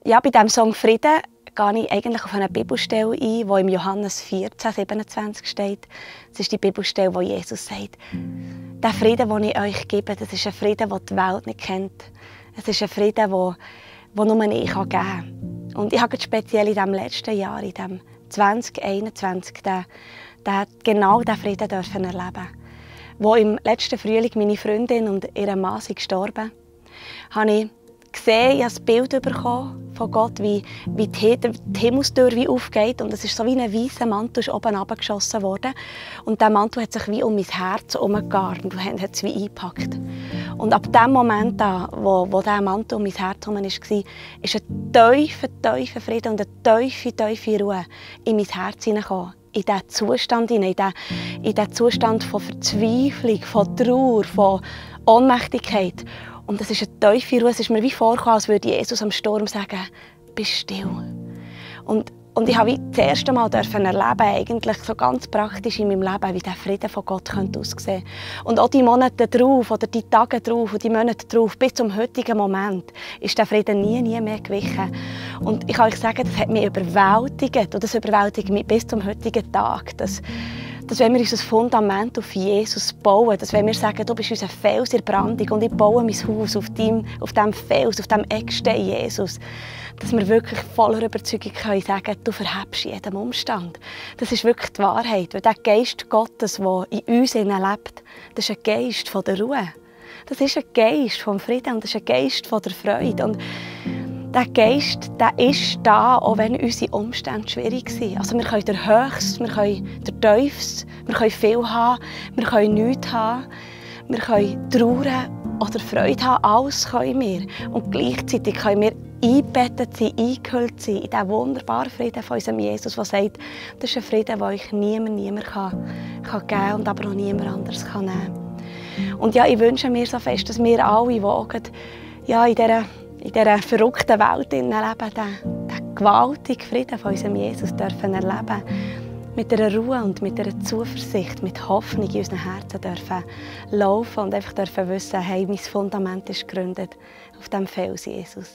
Ja, bei diesem Song «Frieden» gehe ich eigentlich auf eine Bibelstelle ein, die im Johannes 14,27 steht. Das ist die Bibelstelle, wo Jesus sagt, der Frieden, den ich euch gebe, das ist ein Frieden, den die Welt nicht kennt. Es ist ein Frieden, den nur ich geben kann. Und ich habe speziell in diesem letzten Jahr, in diesem 2021, genau diesen Frieden erleben. Wo im letzten Frühling meine Freundin und ihr Mann sind gestorben, habe ich gesehen, ich habe ein Bild bekommen von Gott, wie die Himmelstür aufgeht. Und es ist so wie ein weißer Mantel ist oben runtergeschossen worden. Und dieser Mantel hat sich wie um mein Herz herumgegarnt und hat es wie eingepackt. Und ab dem Moment, wo dieser Mantel um mein Herz herum war, ist ein tiefer Frieden und eine tiefe Ruhe in mein Herz hineingekommen. In diesen Zustand, in diesen Zustand von Verzweiflung, von Trauer, von Ohnmächtigkeit. Und es ist eine tiefe Ruhe. Es ist mir wie vorgekommen, als würde Jesus am Sturm sagen, «Bist still.» Und ich habe das erste Mal erleben, eigentlich so ganz praktisch in meinem Leben, wie der Frieden von Gott aussehen könnte. Und auch die Monate drauf, oder die Tage drauf und die Monate drauf, bis zum heutigen Moment, ist der Frieden nie mehr gewichen. Und ich kann euch sagen, das hat mich überwältigt. Und das überwältigt mich bis zum heutigen Tag. Dass wenn wir unser Fundament auf Jesus bauen, dass wenn wir sagen, du bist unser Fels in der Brandung und ich baue mein Haus auf diesem Fels, auf diesem Eckstein Jesus, dass wir wirklich voller Überzeugung können sagen, du verhebst jedem Umstand. Das ist wirklich die Wahrheit. Weil der Geist Gottes, der in uns lebt, das ist ein Geist von der Ruhe. Das ist ein Geist vom Frieden und das ist ein Geist von der Freude. Und der Geist, der ist da, auch wenn unsere Umstände schwierig sind. Also wir können den Höchsten, wir können den Tiefsten, wir können viel haben, wir können nichts haben, wir können trauern oder Freude haben, alles können wir. Und gleichzeitig können wir eingebettet sein, eingehüllt sein in diesen wunderbaren Frieden von unserem Jesus, der sagt, das ist ein Frieden, den euch niemand geben kann und aber auch niemand anderes kann nehmen. Und ja, ich wünsche mir so fest, dass wir alle, die auch in dieser verrückten Welt leben, den gewaltigen Frieden von unserem Jesus dürfen erleben. Mit einer Ruhe und mit einer Zuversicht, mit Hoffnung in unseren Herzen dürfen laufen und einfach dürfen wissen, hey, mein Fundament ist gegründet auf diesem Fels Jesus.